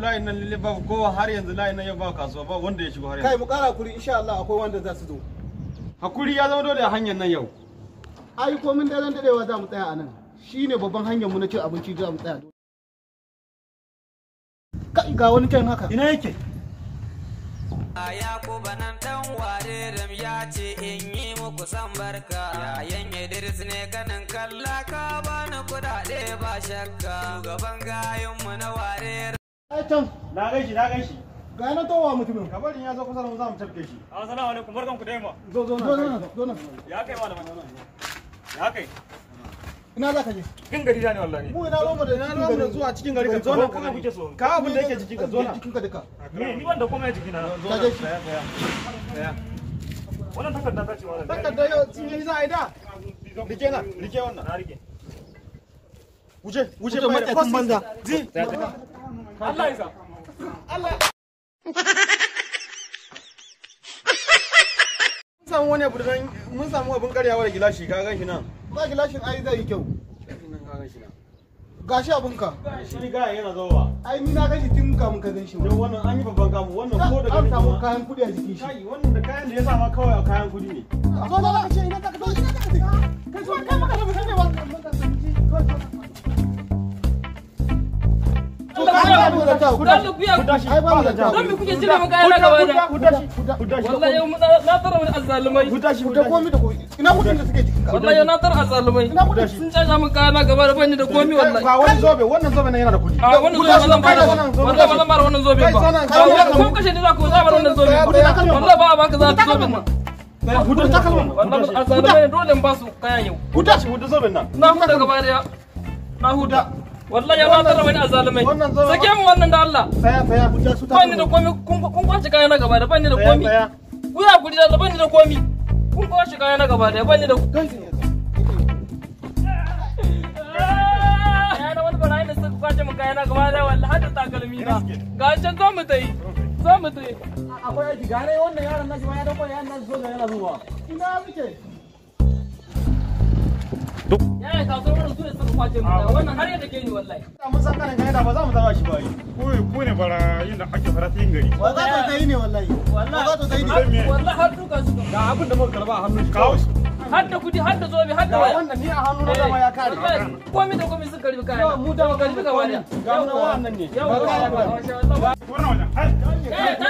layin nan lalle babu kowa har yanzu layin nan yau ba kasuwa ba wanda ya shigo har yanzu. Kai mu kara hakuri insha Allah akwai wanda za su zo. Hakuri ya zama dole a hanyar nan yau. Ai ko mun daren dadewa za mu tsaya a nan. Shine babban hanyar mu na cin abinci za mu tsaya. Kai ga wani can haka. Ina yake? Yakuba nan dan ware ya ce in yi muku san barka. Yayan Idris ne kanin kalla ka bani kudade ba shakka. Shugaban gayin mu na ware. Ai can. Na gan shi, na gan shi. Ga na towa mutumin. Ka bari ya zo kusa da mu za mu tafke shi. Assalamu alaikum, barkan ku da yamma. Zo zo nan, zo nan. Ya kai malama. Ya kai. Ina za ka je? Cikin gari ne wallahi. Mu ina romu da Ina ruwan da zuwa cikin gari ka zo nan Kuma kuke so. Ka abin da yake jikin ka zo nan. Jikin ka duka. Ni ban da komai a jikina. Ka je shi. Tsaya. Wannan takarda ta ce malam. Takarda yau cinye za a yi da. Rike nan, rike wannan. Na rike. Wuce, wuce Wuce matsatsin banza. Ji. Allah ya sa. Mun samu wani abu da mun samu abin karyawa da gilashi ka gan shi nan. Ba gilashin ai zai yi kyau. Nan ka gan shi nan. Gashi abinka. Shi ga yana zowa. Ai ni na gashi tun kamun ka gan shi. Yau wannan an yi babban kamu wannan ko daga An samu ma. kayan kudi a jikin shi. Kai wannan da kayan da ya sa ma kawai a kayan kudi ne. Zo zo ka ce ina ka zo ina ka ce. Kai zo kai maka da mutum ne ba. To ka ga mu da ta. Ku Ai ba mu da ta. Don me kuke cire mu kayana gaba da? Ku tashi, ku tashi. Wallahi yau na tara wani azzalumai. Ku tashi, ku Da tashi. komi da komi. Ina kudin da suke jikin ka. Wallahi yau na tara azzalumai. Ina kudin. Sun caja min kayana gaba da bani da komi wallahi. Ga wani zobe, wannan zobe nan yana da kudi. A wannan zobe ba zan bada ba. Wallahi ba zan bada wannan zobe ba. Ko kashe ni za ku za bar wannan zobe. Wallahi ba a baka za ta zoben nan. Ku tashi, Wallahi azzalumai ne dole in ba su kayan yau. ku tashi, ku zoben nan. Na huta gaba daya. Na huta. Wallahi yau na tara wani azzalumai. Wannan zobe- Sake mu wannan da Allah. Tsaya, tsaya. Bani da komi kun kwace kayana gaba da bani da Tsaya, komi. tsaya. Ku ya kuri da bani da komi. Kun kwace kayana gaba da bani da Yana wani barayin da suka kwace mu kayana gaba da wallahi har da takalmi na. Ga can zo mu tayi. Zo mu tayi. Akwai aiki gane wannan yaron nashi ma ya dauko yaron nashi soja yana zuwa. Ina muke. Yaya kasuwar wannan su ne suka kwace mu kaya. Wannan har yadda ke ni wallahi. Mun san kanin kayan da ba za mu taba shi ba yi. Ku ne barayin da ake fara cikin gari. Ba za ta yi ne wallahi. Ba za ta yi ne. Wallahi har duka suka. Ga abin da muka karba a hannun shi. Kawo su. Har da kudi har da zobe har da Ga waya. wannan ni a hannu na dama ya kare. Komi da komi suka karbi kaya. Mu dama karbi gaba daya. Ga mu wannan ne. Yawwa. Masha Allah. Wannan wajen. Hai. Eh, ta